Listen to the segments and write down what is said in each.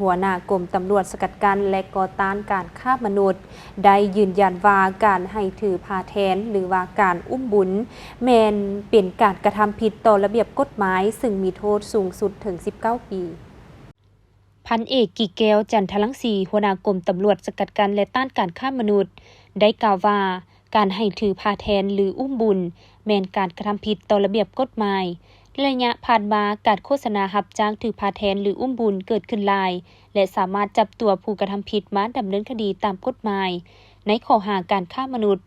ຫົວໜ້າກົມຕຳຫຼວດສະກັດກັ້ນ ແລະ ກໍຕ້ານການຄ້າມະນຸດ ໄດ້ຢືນຢັນວ່າ ການໃຫ້ຖືພາແທນ ຫຼືວ່າການອຸ້ມບຸນ ແມ່ນເປັນການກະທຳຜິດຕໍ່ລະບຽບກົດໝາຍ ຊຶ່ງມີໂທດສູງສຸດເຖິງສິບເກົ້າປີ. ພັນເອກ ກິແກ້ວ ຈັນທະລັງສີ ຫົວໜ້າກົມຕຳຫຼວດສະກັດກັ້ນ ແລະ ຕ້ານການຄ້າມະນຸດ ໄດ້ກ່າວວ່າ ການໃຫ້ຖືພາແທນ ຫຼື ອຸ້ມບຸນ ແມ່ນການກະທຳຜິດຕໍ່ລະບຽບກົດໝາຍ. ໃນໄລຍະຜ່ານມາ, ການໂຄສະນາຮັບຈ້າງຖືພາແທນ ຫຼື ອຸ້ມບຸນເກີດຂຶ້ນຫຼາຍ ແລະ ສາມາດຈັບຕົວຜູ້ກະທຳຜິດມາດຳເນີນຄະດີຕາມກົດໝາຍ ໃນຂໍ້ຫາການຄ້າມະນຸດ,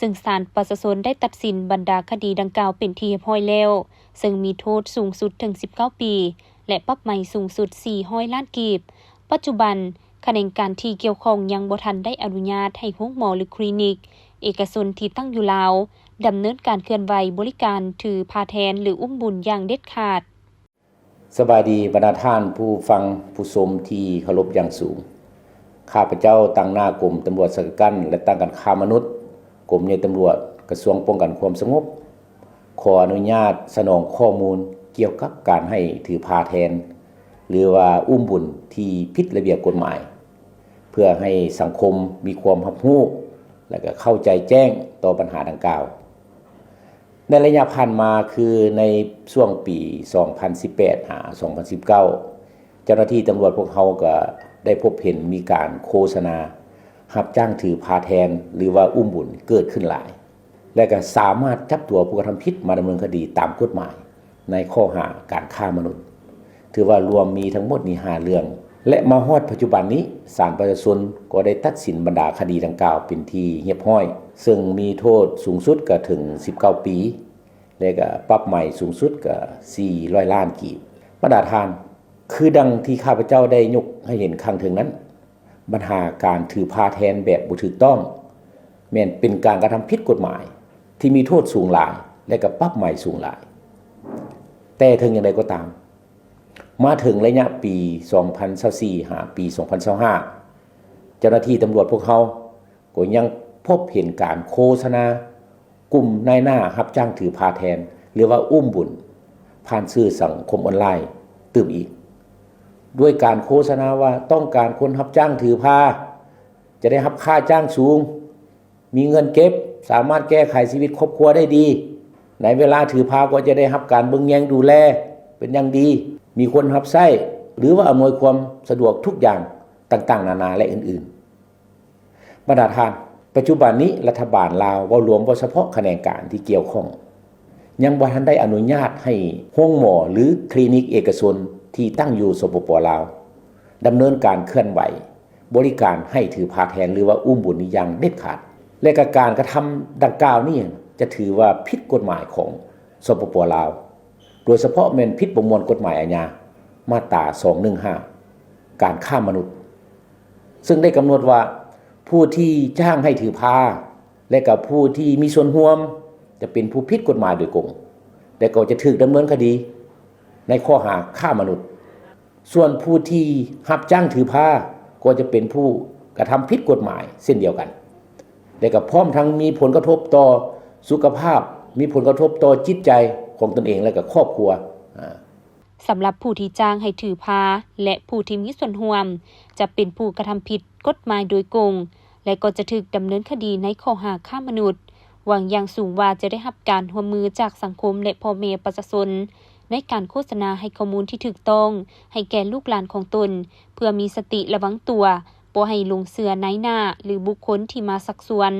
ຊຶ່ງສານປະຊາຊົນໄດ້ຕັດສິນບັນດາຄະດີດັ່ງກ່າວເປັນທີ່ຮຽບຮ້ອຍແລ້ວ, ເຊິ່ງມີໂທດສູງສຸດເຖິງສິບເກົ້າປີ ແລະ ປັບໃໝສູງສຸດສີ່ຮ້ອຍລ້ານກີບ. ປັດຈຸບັນ, ຂະແໜງການທີ່ກ່ຽວຂ້ອງຍັງບໍ່ທັນໄດ້ອະນຸຍາດໃຫ້ໂຮງໝໍ ຫຼື ຄລີນິກເອກະຊົນທີ່ຕັ້ງຢູ່ລາວ ດຳເນີນການເຄື່ອນໄຫວບໍລິການຖືພາແທນ ຫຼື ອຸ້ມບຸນຢ່າງເດັດຂາດ. ສະບາຍດີບັນດາທ່ານຜູ້ຟັງຜູ້ຊົມທີ່ເຄົາລົບຢ່າງສູງ. ຂ້າພະເຈົ້າຕາງໜ້າກົມຕຳຫຼວດສະກັດກັ້ນ ແລະ ຕ້ານການຄ້າມະນຸດ, ກົມໃຫຍ່ຕຳຫຼວດ, ກະຊວງປ້ອງກັນຄວາມສະຫງົບ, ຂໍອະນຸຍາດສະໜອງຂໍ້ມູນກ່ຽວກັບການໃຫ້ຖືພາແທນ ຫຼືວ່າອຸ້ມບຸນທີ່ຜິດລະບຽບກົດໝາຍ ເພື່ອໃຫ້ສັງຄົມມີຄວາມຮັບຮູ້ ແລະ ກໍເຂົ້າໃຈແຈ້ງຕໍ່ບັນຫາດັ່ງກ່າວ. ໃນໄລຍະຜ່ານມາ ຄືໃນຊ່ວງປີສອງພັນສິບແປດຫາສອງພັນສິບເກົ້າ ເຈົ້າໜ້າທີ່ຕຳຫຼວດພວກເຮົາກໍໄດ້ພົບເຫັນມີການໂຄສະນາຮັບຈ້າງຖືພາແທນ ຫຼືວ່າອຸ້ມບຸນເກີດຂຶ້ນຫຼາຍ ແລະ ກໍສາມາດຈັບຕົວຜູ້ກະທຳຜິດມາດຳເນີນຄະດີຕາມກົດໝາຍໃນຂໍ້ຫາການຄ້າມະນຸດ. ຖືວ່າລວມມີທັງໝົດນີ້ຫ້າເລື່ອງ ແລະ ມາຮອດປັດຈຸບັນນີ້ ສານປະຊາຊົນກໍໄດ້ຕັດສິນບັນດາຄະດີດັ່ງກ່າວເປັນທີ່ຮຽບຮ້ອຍ, ເຊິ່ງມີໂທດສູງສຸດກໍເຖິງສິບເກົ້າປີ ແລະ ກໍປັບໃໝສູງສຸດກໍສີ່ຮ້ອຍລ້ານກີບ. ບັນດາທ່ານ, ຄືດັ່ງທີ່ຂ້າພະເຈົ້າໄດ້ຍົກໃຫ້ເຫັນຂ້າງເທິງນັ້ນ, ບັນຫາການຖືພາແທນແບບບໍ່ຖືກຕ້ອງ ແມ່ນເປັນການກະທຳຜິດກົດໝາຍທີ່ມີໂທດສູງຫຼາຍ ແລະ ກໍປັບໃໝສູງຫຼາຍ. ແຕ່ເຖິງຢ່າງໃດກໍຕາມ, ມາເຖິງໄລຍະປີສອງພັນຊາວສີ່ຫາປີສອງພັນຊາວຫ້າ ເຈົ້າໜ້າທີ່ຕຳຫຼວດພວກເຮົາກໍຍັງພົບເຫັນການໂຄສະນາກຸ່ມນາຍໜ້າຮັບຈ້າງຖືພາແທນ ຫຼືວ່າອຸ້ມບຸນ ຜ່ານສື່ສັງຄົມອອນລາຍຕື່ມອີກ, ດ້ວຍການໂຄສະນາວ່າຕ້ອງການຄົນຮັບຈ້າງຖືພາ ຈະໄດ້ຮັບຄ່າຈ້າງສູງ, ມີເງິນເກັບ, ສາມາດແກ້ໄຂຊີວິດຄອບຄົວໄດ້ດີ, ໃນເວລາຖືພາກໍຈະໄດ້ຮັບການເບິ່ງແຍງດູແລເປັນຢ່າງດີ, ມີຄົນຮັບໃຊ້ ຫຼືວ່າອຳນວຍຄວາມສະດວກທຸກຢ່າງຕ່າງໆນານາ ແລະ ອື່ນໆ. ບັນດາທ່ານ, ປັດຈຸບັນນີ້ລັດຖະບານລາວ, ເວົ້າລວມ, ເວົ້າສະເພາະຂະແໜງການທີ່ກ່ຽວຂ້ອງ, ຍັງບໍ່ທັນໄດ້ອະນຸຍາດໃຫ້ໂຮງໝໍ ຫຼື ຄລີນິກເອກະຊົນທີ່ຕັ້ງຢູ່ ສປປ ລາວ ດຳເນີນການເຄື່ອນໄຫວ ບໍລິການໃຫ້ຖືພາແທນ ຫຼືວ່າອຸ້ມບຸນນີ້ຢ່າງເດັດຂາດ ແລະ ກະການກະທຳດັ່ງກ່າວນີ້ຈະຖືວ່າຜິດກົດໝາຍຂອງ ສປປ ລາວ, ໂດຍສະເພາະແມ່ນຜິດປະມວນກົດໝາຍອາຍາ ມາດຕາສອງໜຶ່ງຫ້າ ການຄ້າມະນຸດ, ເຊິ່ງໄດ້ກຳນົດວ່າ ຜູ້ທີ່ຈ້າງໃຫ້ຖືພາ ແລະ ກໍຜູ້ທີ່ມີສ່ວນຮ່ວມ ຈະເປັນຜູ້ຜິດກົດໝາຍໂດຍກົງ ແລະ ກໍຈະຖືກດຳເນີນຄະດີໃນຂໍ້ຫາຄ້າມະນຸດ. ສ່ວນຜູ້ທີ່ຮັບຈ້າງຖືພາ ກໍຈະເປັນຜູ້ກະທຳຜິດກົດໝາຍເຊັ່ນດຽວກັນ ແລະ ກໍພ້ອມທັງມີຜົນກະທົບຕໍ່ສຸຂະພາບ, ມີຜົນກະທົບຕໍ່ຈິດໃຈຂອງຕົນເອງ ແລະ ກໍຄອບຄົວ. ສຳລັບຜູ້ທີ່ຈ້າງໃຫ້ຖືພາ ແລະ ຜູ້ທີ່ມີສ່ວນຮ່ວມ ຈະເປັນຜູ້ກະທຳຜິດກົດໝາຍໂດຍກົງ ແລະ ກໍຈະຖືກດຳເນີນຄະດີໃນຂໍ້ຫາຄ້າມະນຸດ. ຫວັງຢ່າງສູງວ່າຈະໄດ້ຮັບການຮ່ວມມືຈາກສັງຄົມ ແລະ ພໍ່ແມ່ປະຊາຊົນ ໃນການໂຄສະນາໃຫ້ຂໍ້ມູນທີ່ຖືກຕ້ອງໃຫ້ແກ່ລູກຫຼານຂອງຕົນ ເພື່ອມີສະຕິລະວັງຕົວ, ບໍ່ໃຫ້ຫຼົງເຊື່ອນາຍໜ້າ ຫຼື ບຸກຄົນທີ່ມາຊັກຊວນ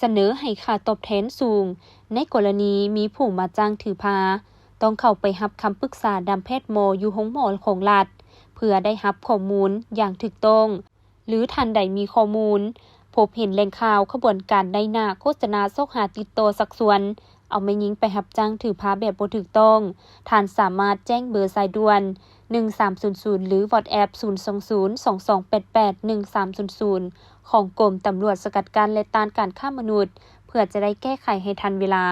ສະເໜີໃຫ້ຄ່າຕອບແທນສູງ. ໃນກໍລະນີມີຜູ້ມາຈ້າງຖືພາ ຕ້ອງເຂົ້າໄປຮັບຄຳປຶກສານຳແພດໝໍຢູ່ໂຮງໝໍຂອງລັດ ເພື່ອໄດ້ຮັບຂໍ້ມູນຢ່າງຖືກຕ້ອງ ຫຼື ທ່ານໃດມີຂໍ້ມູນ ພົບເຫັນແຫຼ່ງຂ່າວຂະບວນການນາຍໜ້າໂຄສະນາຊອກຫາຕິດຕໍ່ຊັກຊວນ ເອົາແມ່ຍິງໄປຮັບຈ້າງຖືພາແບບບໍ່ຖືກຕ້ອງ, ທ່ານສາມາດແຈ້ງເບີສາຍດ່ວນ ໜຶ່ງສາມສູນສູນ ຫຼື WhatsApp ສູນສອງສູນ ສອງສອງແປດແປດ ໜຶ່ງສາມສູນສູນ ຂອງກົມຕຳຫຼວດສະກັດກັ້ນ ແລະ ຕ້ານການຄ້າມະນຸດ ເພື່ອຈະໄດ້ແກ້ໄຂໃຫ້ທັນເວລາ.